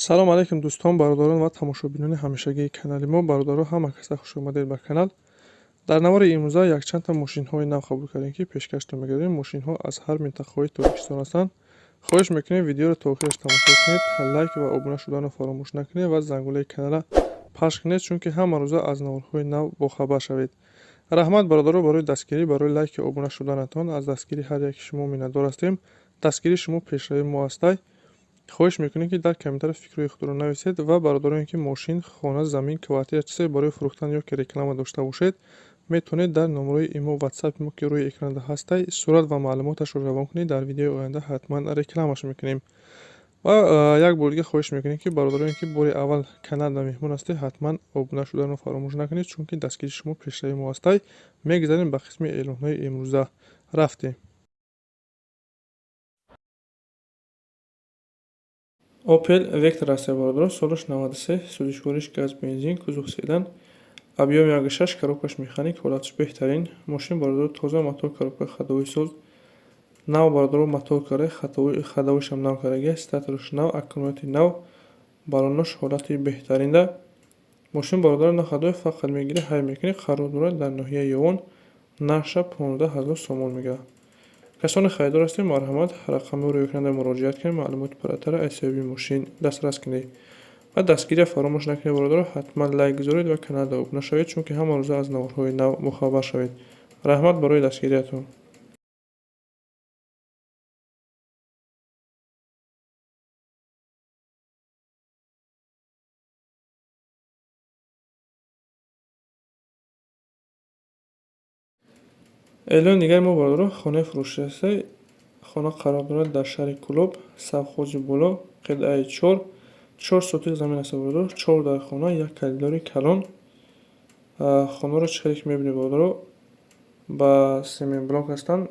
Салом алейкум, дӯстон, бародарон ва тамошобинони ҳамешагии канали мо. Бародаро, ҳама каса хуш омадед ба канал. Дар навори имрӯза якчандта мошинҳои нав қабул кардем, ки пешкаштон мегардем. Мошинҳо аз ҳар минтақаҳои Тоҷикистон ҳастанд. Хоҳиш мекунем, видеоро то охираш тамошо кунед, лайк ва обуна шуданро фаромӯш накунед ва зангулаи каналра пахш кунед, чунки ҳама рӯза аз наворҳои нав бохабар шавед. Раҳмат, бародаро, барои дастгирӣ, барои лайки обуна шуданатон. Аз дастгирии ҳар яки шумо миннатдор ҳастем. Дастгирии шумо пешравии мо ҳастай. Хоҳиш мекунем, ки дар комментария фикрҳои худро нависед ва бародароне, ки мошин, хона, замин, квартира, чизе барои фурӯхтан ё ки реклама дошта бошед, метавонед дар номерои имо, ватсапи мо, ки рӯи экранда ҳастай, сурат ва маълумоташро равон кунед. Дар видеои оянда ҳатман рекламаш мекунем. Ва як бор дига хоҳиш мекунем, ки бародароне, ки бори аввал каналда меҳмон ҳастед, ҳатман обуна шуданро фаромӯш накунед, чунки дастгирии шумо пешравии мо ҳастай. Мегузарем ба қисми эълонҳои имрӯза. Рафтем. Opel Vectra аст, бародаро, солаш 93, сӯзишвориш газ, бензин, кузов седан, объём 1,6, коробкаш механик, ҳолаташ беҳтарин. Мошин, бародаро, тоза, мотор, коробка ходовой соз. Нав, бародаро, мотор карда, ходовойшам нав кардаги, статораш нав, аккумулятори нав, баллонош ҳолати беҳтаринда. Мошин, бародаро, на ходовой, фақат мегирӣ, ҳай мекунӣ. Қарор дорад дар ноҳияи Ёвон, нархша 15 ҳазор сомон мегирад. Касоне харидор ҳастед, марҳамат, рақамҳоро рӯи экранда муроҷиат кунед, маълумоти пурратара аз соҳиби мошин дастрас кунед. Ва дастгирия фаромӯш накунед, бародаро, ҳатман лайк гузоред ва каналда обуна шавед, чунки ҳама рӯза аз наворҳои нав бохабар шавед. Раҳмат барои дастгириятон. Эълони дигари мо, бародаро, хонаи фурӯшӣ аст. Хона қарор дорад дар шаҳри Кӯлоб, совхози Боло, қитъаи 4, 4 сотих замин аст, бародаро, чор дар хона, як коридори калон. Хонаро чӣ хеле ки мебинед, бародаро, ба семенблок ҳастанд.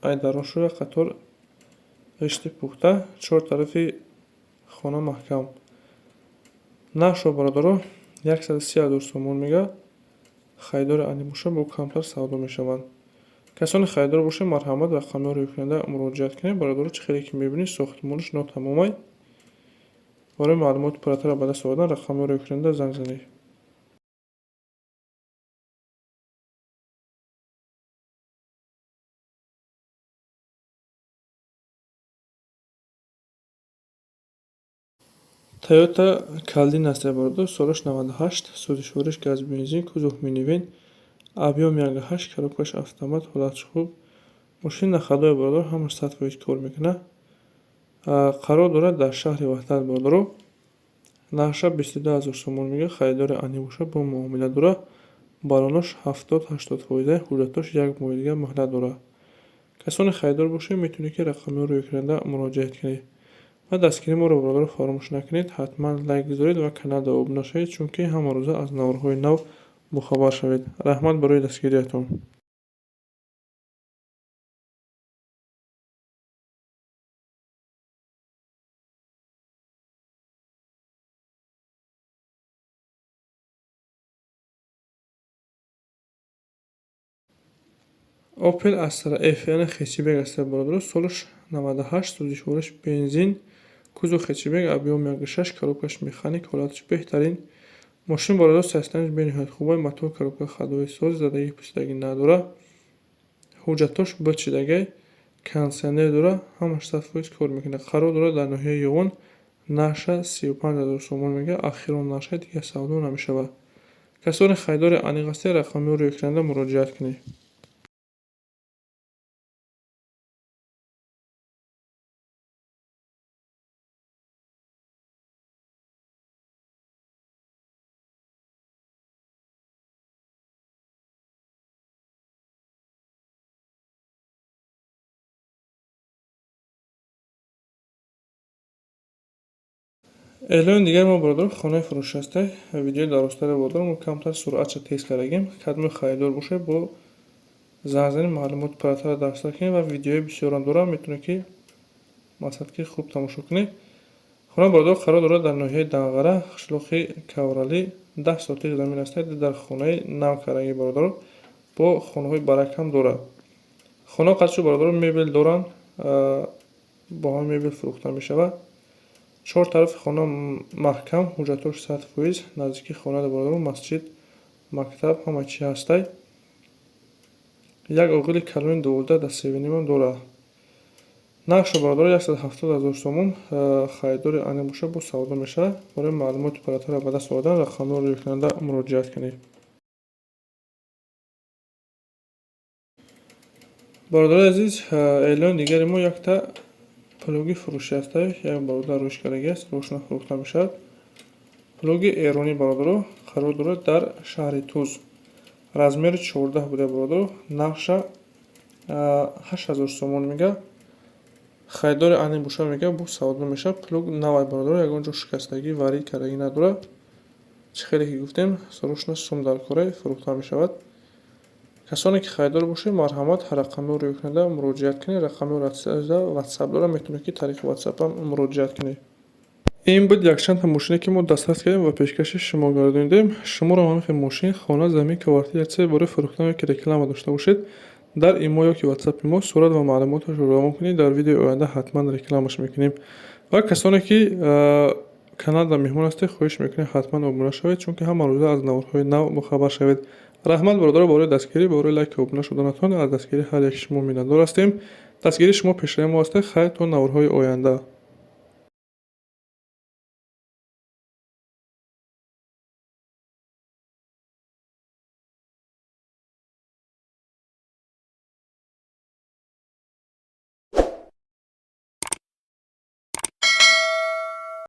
Ай дароншо як қатор ғишти пухта, чор тарафи хона маҳкам. Нархшо, бародаро, 130 000 сомон мегӯяд. Харидори аниқ бошад, бо камтар савдо мешаванд. Касоне харидор бошед, марҳамат, рақамҳоро рӯи муроҷиат кунед. Бародаро, чӣ хеле ки мебинед, сохтмонаш нотамомай. Барои маълумоти пурратара ба даст овардан рақамҳоро рӯи экранда занг занед. Toyota Caldina аст, бародар, солаш 98, сӯзишвориш газ, бензин, кузов минивэн, объём 1,8, коробкаш автомат, ҳолаташ хуб. Мошин на ходовой, бародар, ҳамаш 100% кор мекунад. Қарор дорад дар шаҳри Ваҳдат, бародаро. Нархша 22 000 сомон мегӯяд, харидори аниқ бошад, бо муомила дорад. Баллонош 70-80 фоиза, ҳуҷҷатош як моҳи дигар муҳлат дорад. Касоне харидор бошед, метавонед, ки рақамҳоро рӯи экранда муроҷиат кунед. Ва дастгирии моро, бародаро, фаромӯш накунед, ҳатман лайк гузоред ва каналда обуна шавед, чунки ҳама рӯза аз наворҳои нав бохабар шавед. Раҳмат барои дастгириятон. Opel Astra F, яъне хэтчбек аст, бародаро, солаш 98, сӯзишвориш бензин, кузов хэтчбек, объём 1,6, коробкаш механик, ҳолаташ беҳтарин. Мошин, бародаро, состоянияш бениҳоят хуб, мотор, коробка ходовой соз, задагӣ пӯсидагӣ надорад. Ҳуҷҷатош бичидагай, кондитсионер дорад, ҳамаш 100% кор мекунад. Қарор дорад дар ноҳияи Ёвон, нархша 35 000 сомон мегӯяд, ахирон нархша, дигар савдо намешавад. Касоне харидори аниқ ҳастед, рақамҳоро рӯи экранда муроҷиат кунед. Эълони дигари мо, бародаро, хонаи фурӯшӣ аст. Видеои дарозтаре, бародаро, мо камтар суръатша тез кардагем. Кадоме харидор бошед, бо занг занед, маълумоти пурратара дастрас кунед ва видеои бисёрам дорам, метавонед, ки мақсад ки хуб тамошо кунед. Хона, бародаро, қарор дорад дар ноҳияи Данғара, қишлоқи Кавралӣ, 10 сотих замин аст, дар хонаи нав кардагӣ, бародаро, бо хонаҳои баракам дорад. Хона қадшу, бародаро, мебел доранд, бо ҳама мебел фурӯхта мешавад. Чор тарафи хона маҳкам, ҳуҷҷатҳош 100%. Наздики хона, бародаро, масҷид, мактаб, ҳама чи ҳастай. Як оғили калони 12 да севинимам дорад. Нархшо, бародаро, 170 000 сомон. Харидори ане боша, бо савдо мешавад. Барои маълумоти пурратарро ба даст овардан рақамҳоро рӯи экранда муроҷиат кунед. Бародарои азиз, эълони дигари мо якта плуги фурӯшӣ ҳастай. Як бародар рӯш кардагиаст, рошна фурӯхта мешавад. Плуги эронӣ, бародаро, қарор дорад дар шаҳри Туз. Размери 14 буда, бародаро, нархша 8000 сомон мега. Харидори ане боша, мега, бо савдо мешавад. Плуг навай, бародаро, ягон ҷо шикастагӣ, варид кардагӣ надорад. Чӣ хеле ки гуфтем, срочно сум дар кора, фурӯхта мешавад. Касоне ки харидор бошед, марҳамат, рақамҳоро рӯи экранда муроҷиат кунед. Рақамҳоро ватсап дорам, метавонед, ки тариқи ватсапам муроҷиат кунед. Ин буд якчандта мошине, ки мо дастрас кардем ва пешкаши шумо гардонидем. Шуморо ҳамин хел мошин, хона, замин, квартира, чизе барои фурӯхтан ё ки реклама дошта бошед, дар имо ё ки ватсапи мо сурат ва маълумоташро равон кунед, дар видеои оянда ҳатман рекламаш мекунем. Ва касоне ки каналда меҳмон ҳастед, хоҳиш мекунем, ҳатман обуна шавед, чунки ҳама рӯза аз наворҳои нав бохабар шавед. Раҳмат, бародаро, барои дастгирӣ, барои лайку обуна шуданатон. Аз дастгирии ҳар яки шумо миннатдор ҳастем. Дастгирии шумо пешраи мо ҳастед. Хайр, то наворҳои оянда.